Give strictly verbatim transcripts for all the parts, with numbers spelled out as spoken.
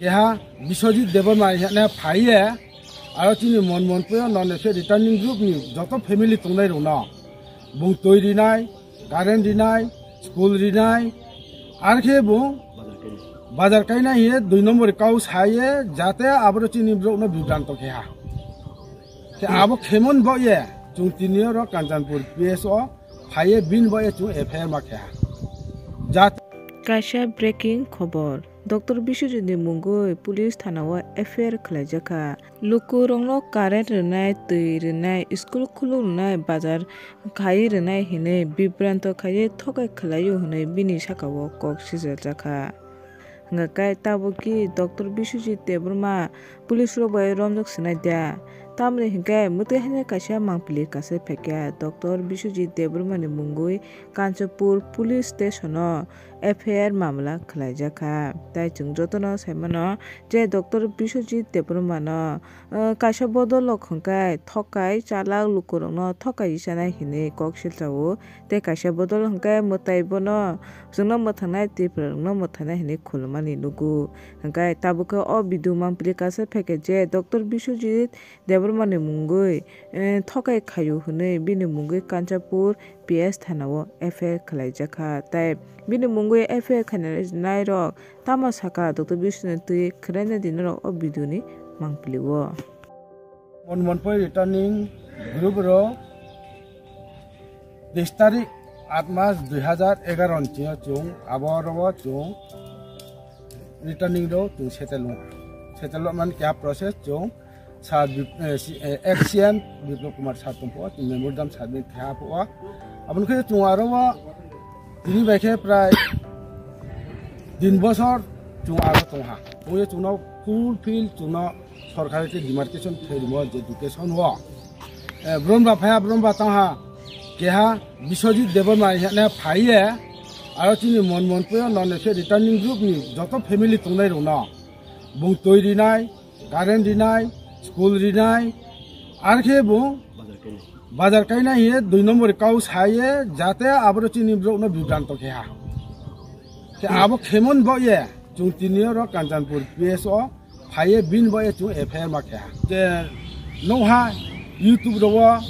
Keha Biswajit Debbarma hwnwi phaiye, aro chini Mon Monpui o non F C returning group ni joto family tongnai rokno bung twi rinai, current rinai, school rinai, ar khe bung bazar kainai hiye dui number kau saye, jate aboro chini borokno bibranto keha. Khe abo khemon bo ye, chwng tini oro Kanchanpur P S o phaiye, bini bo ye chwng F I R ma keha. Jat- Kaisa breaking khobor. Doctor Biswajit ni mungwi police thana o F I R khwlaijakha. Lukurokno current rwnai, twi rwnai, school khuluk rwnai, bazar khai rwnai hinwi bibranto khaiwi thokai khwlaio hinwi bini saka o kok sijajakha. Hwnkha khe tabuk ki Doctor Biswajit Debbarma police rok bai romjak swnai da. Tamoni hinkhe mwtwi haino kaisa mangpili kasai phaikha Doctor Biswajit Debbarma ni mungwi Kanchanpur police station o F I R mamla khwlaijakha. Tai chwng jotono saimano je Doctor Biswajit Debbarma no, uh, kaisa bodol rok hwnkhe thokai chalak lukurokno thokai sanai hinwi kok silchao. Tei kaisa bodol hwnkhe mwtai bono chwngno mwthangnai, Tripura rokno mwthangnai hinwi khulumani nugo. Hwnkhe tabuk khe o video mangpili kasai phaikha je Doctor Biswajit Debbarma ni mungwi, eh, thokai khaio hinwi bini mungwi Kanchanpur P S thana o F I R khwlaijakha. Tai bini mungwi F I R khainai rok tamo sakha Doctor Biswajit ni twi khwlaina di norok o video ni mangpili o. Mon Monpui returning group rok teis tarik aat mas dui hazar egaroh ni sini chwng abo oro o chwng returning rok chwng settle wng. Settle wng mani keha process chwng sir Bip-, eh, si-, eh, ex C M Biplab Kumar sir tongpho, chwng memorandum submit khe apho o. Aboni khe chwng aro o tini bai khe prai tin bosor chwng aro tongha. Tongwi chwngno fulfill chwngno sorkari tei demarcation khairimo je education o. Eh, brom ba phaya, brom ba tongha, keha Biswajit Debbarma hwnwi phaiye, aro chini Mon Monpui o non F C returning group ni joto family tongnai rokno bung twi rinai, current rinai, school rinai, ar khe bung bazar kainai hiye dui number kau saye, jate aboro chini borokno bibranto keha. Khe abo khemon bo ye, chwng tini oro Kanchanpur P S o phaiye, bini bo ye chwng F I R ma keha. Je nokha YouTube rogo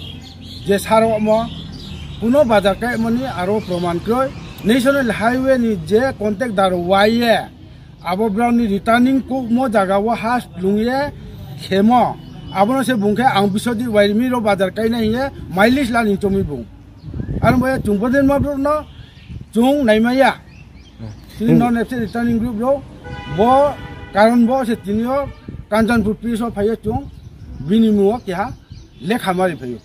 je sar omo kuno bazar kaimani aro proman kroi. National Highway ni je contact daro waiye, abo borokni returning kokmo jaga o ha lungye khemo. Abono se bungkhe ang Biswajit Wairimi rok bazar kaina hiye mileage lani chomwi bung. Aro bo chwng boden ma borokno chwng naimaya. Chini non F C returning group rok bo karon bo se tini o Kanchanpur P S o phaiyo chwng bini mungo keha lekha mari phaiyo.